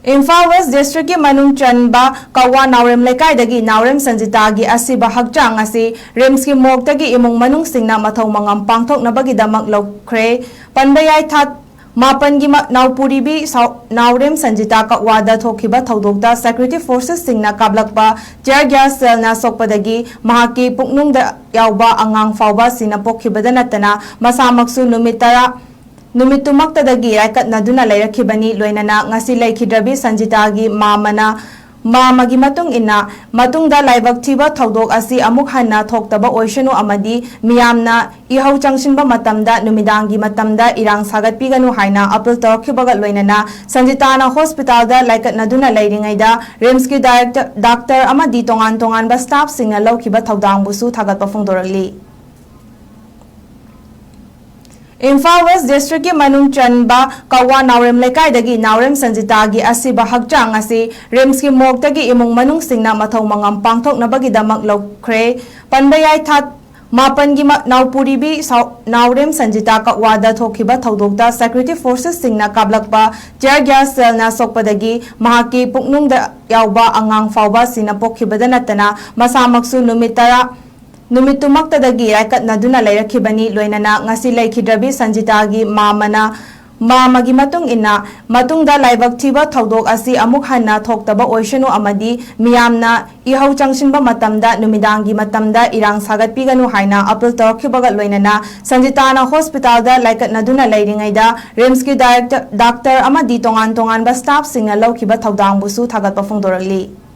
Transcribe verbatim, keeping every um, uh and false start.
Imphal west ꯗꯤꯁꯇ꯭ꯔꯤꯛꯀꯤ ꯃꯅꯨꯡ ꯆꯟꯕ ꯀꯛꯋꯥ ꯅꯥꯎꯔꯦꯝ ꯂꯩꯀꯥꯏꯗꯒꯤ ꯅꯥꯎꯔꯦꯝ ꯁꯟꯖꯤꯇꯥꯒꯤ ꯑꯁꯤꯕ ꯍꯛꯆꯥꯡ ꯑꯁꯤ ꯔꯤꯝꯁꯀꯤ ꯃꯣꯔꯒꯇꯒꯤ ꯏꯃꯨꯡ ꯃꯅꯨꯡꯁꯤꯡꯅ ꯃꯊꯧ ꯃꯉꯝ ꯄꯥꯡꯊꯣꯛꯅꯕꯒꯤꯗꯃꯛ ꯂꯧꯈ꯭ꯔꯦ꯫ ꯄꯟꯕ ꯌꯥꯏ, ꯊꯥ ꯃꯥꯄꯟꯒꯤ ꯃ-, ꯅꯥꯎꯄꯨꯔꯤꯕꯤ ꯁꯥꯎ-, ꯅꯥꯎꯔꯦꯝ ꯁꯟꯖꯤꯇꯥ ꯀꯛꯋꯥꯗ ꯊꯣꯛꯈꯤꯕ ꯊꯧꯗꯣꯛꯇ ꯁꯦꯀ꯭ꯌꯨꯔꯤꯇꯤ ꯐꯣꯔꯁꯦꯁꯁꯤꯡꯅ ꯀꯥꯞꯂꯛꯄ ꯇꯤꯌꯔ ꯒ꯭ꯌꯥꯁ ꯁꯦꯜꯅ ꯁꯣꯛꯄꯗꯒꯤ ꯃꯍꯥꯛꯀꯤ ꯄꯨꯛꯅꯨꯡꯗ ꯌꯥꯎꯕ ꯑꯉꯥꯡ ꯐꯥꯎꯕ ꯁꯤꯅ ꯄꯣꯛꯈꯤꯕꯗ ꯅꯠꯇꯅ ꯃꯁꯥꯃꯛꯁꯨ ꯅꯨꯃꯤꯠ ꯇꯔꯥ ꯅꯨꯃꯤꯠꯇꯨꯃꯛꯇꯗꯒꯤ ꯂꯥꯏꯀꯠꯅꯗꯨꯅ ꯂꯩꯔꯛꯈꯤꯕꯅꯤ꯫ ꯂꯣꯏꯅꯅ ꯉꯁꯤ ꯂꯩꯈꯤꯗ꯭ꯔꯕꯤ ꯁꯟꯖꯤꯇꯥꯒꯤ ꯃꯥꯃꯅ, ꯃꯥꯃꯒꯤ ꯃꯇꯨꯡ ꯏꯟꯅ, ꯃꯇꯨꯡꯗ ꯂꯥꯏꯕꯛ ꯊꯤꯕ ꯊꯧꯗꯣꯛ ꯑꯁꯤ ꯑꯃꯨꯛ ꯍꯟꯅ ꯊꯣꯛꯇꯕ ꯑꯣꯏꯁꯅꯨ ꯑꯃꯗꯤ ꯃꯤꯌꯥꯝꯅ ꯏꯍꯧ ꯆꯪꯁꯤꯟꯕ ꯃꯇꯝꯗ ꯅꯨꯃꯤꯗꯥꯡꯒꯤ ꯃꯇꯝꯗ ꯏꯔꯥꯡ ꯁꯥꯒꯠꯄꯤꯒꯅꯨ ꯍꯥꯏꯅ ꯑꯄꯤꯜ ꯇꯧꯔꯛꯈꯤꯕꯒ ꯂꯣꯏꯅꯅ ꯁꯟꯖꯤꯇꯥꯅ ꯍꯣꯁꯄꯤꯇꯥꯜꯗ ꯂꯥꯏꯀꯠꯅꯗꯨꯅ ꯂꯩꯔꯤꯉꯩꯗ ꯔꯤꯝꯁꯀꯤ ꯗꯥꯏꯔꯦꯛꯇꯔ, ꯗꯥꯛꯇꯔ ꯑꯃꯗꯤ ꯇꯣꯉꯥꯟ ꯇꯣꯉꯥꯟꯕ ꯁ꯭ꯇꯥꯐꯁꯤꯡꯅ ꯂꯧꯈꯤꯕ ꯊꯧꯗꯥꯡꯕꯨꯁꯨ ꯊꯥꯒꯠꯄ ꯐꯣꯡꯗꯣꯔꯛꯂꯤ꯫ ꯏꯝꯐꯥꯜ ꯋꯦꯁ ꯗꯤꯁꯇ꯭ꯔꯤꯛꯀꯤ ꯃꯅꯨꯡ ꯆꯟꯕ ꯀꯛꯋꯥ ꯅꯥꯎꯔꯦꯝ ꯂꯩꯀꯥꯏꯗꯒꯤ ꯅꯥꯎꯔꯦꯝ ꯁꯟꯖꯤꯇꯥꯒꯤ ꯑꯁꯤꯕ ꯍꯛꯆꯥꯡ ꯑꯁꯤ ꯔꯤꯝꯁꯀꯤ ꯃꯣꯔꯒꯇꯒꯤ ꯏꯃꯨꯡ ꯃꯅꯨꯡꯁꯤꯡꯅ ꯃꯊꯧ ꯃꯉꯝ ꯄꯥꯡꯊꯣꯛꯅꯕꯒꯤꯗꯃꯛ ꯂꯧꯈ꯭ꯔꯦ꯫ ꯄꯟꯕ ꯌꯥꯏ, ꯊꯥ ꯃꯥꯄꯟꯒꯤ ꯃ-, ꯅꯥꯎꯄꯨꯔꯤꯕꯤ ꯁꯥꯎ-, ꯅꯥꯎꯔꯦꯝ ꯁꯟꯖꯤꯇꯥ ꯀꯛꯋꯥꯗ ꯊꯣꯛꯈꯤꯕ ꯊꯧꯗꯣꯛꯇ ꯁꯦꯀ꯭ꯌꯨꯔꯤꯇꯤ ꯐꯣꯔꯁꯦꯁꯁꯤꯡꯅ ꯀꯥꯞꯂꯛꯄ ꯇꯤꯌꯔ ꯒ꯭ꯌꯥꯁ ꯁꯦꯜꯅ ꯁꯣꯛꯄꯗꯒꯤ ꯃꯍꯥꯛꯀꯤ ꯄꯨꯛꯅꯨꯡꯗ ꯌꯥꯎꯕ ꯑꯉꯥꯡ ꯐꯥꯎꯕ ꯁꯤꯅ ꯄꯣꯛꯈꯤꯕꯗ ꯅꯠꯇꯅ ꯃꯁꯥꯃꯛꯁꯨ ꯅꯨꯃꯤꯠ ꯇꯔꯥ ꯅꯨꯃꯤꯠꯇꯨꯃꯛꯇꯗꯒꯤ ꯂꯥꯏꯀꯠꯅꯗꯨꯅ ꯂꯩꯔꯛꯈꯤꯕꯅꯤ꯫ ꯂꯣꯏꯅꯅ ꯉꯁꯤ ꯂꯩꯈꯤꯗ꯭ꯔꯕꯤ ꯁꯟꯖꯤꯇꯥꯒꯤ ꯃꯥꯃꯅ, ꯃꯥꯃꯒꯤ ꯃꯇꯨꯡ ꯏꯟꯅ, ꯃꯇꯨꯡꯗ ꯂꯥꯏꯕꯛ ꯊꯤꯕ ꯊꯧꯗꯣꯛ ꯑꯁꯤ ꯑꯃꯨꯛ ꯍꯟꯅ ꯊꯣꯛꯇꯕ ꯑꯣꯏꯁꯅꯨ ꯑꯃꯗꯤ ꯃꯤꯌꯥꯝꯅ ꯏꯍꯧ ꯆꯪꯁꯤꯟꯕ ꯃꯇꯝꯗ ꯅꯨꯃꯤꯗꯥꯡꯒꯤ ꯃꯇꯝꯗ ꯏꯔꯥꯡ ꯁꯥꯒꯠꯄꯤꯒꯅꯨ ꯍꯥꯏꯅ ꯑꯄꯤꯜ ꯇꯧꯔꯛꯈꯤꯕꯒ ꯂꯣꯏꯅꯅ ꯁꯟꯖꯤꯇꯥꯅ ꯍꯣꯁꯄꯤꯇꯥꯜꯗ ꯂꯥꯏꯀꯠꯅꯗꯨꯅ ꯂꯩꯔꯤꯉꯩꯗ ꯔꯤꯝꯁꯀꯤ ꯗꯥꯏꯔꯦꯛꯇꯔ, ꯗꯥꯛꯇꯔ ꯑꯃꯗꯤ ꯇꯣꯉꯥꯟ ꯇꯣꯉꯥꯟꯕ ꯁ꯭ꯇꯥꯐꯁꯤꯡꯅ ꯂꯧꯈꯤꯕ ꯊꯧꯗꯥꯡꯕꯨꯁꯨ ꯊꯥꯒꯠꯄ ꯐꯣꯡꯗꯣꯔꯛꯂꯤ꯫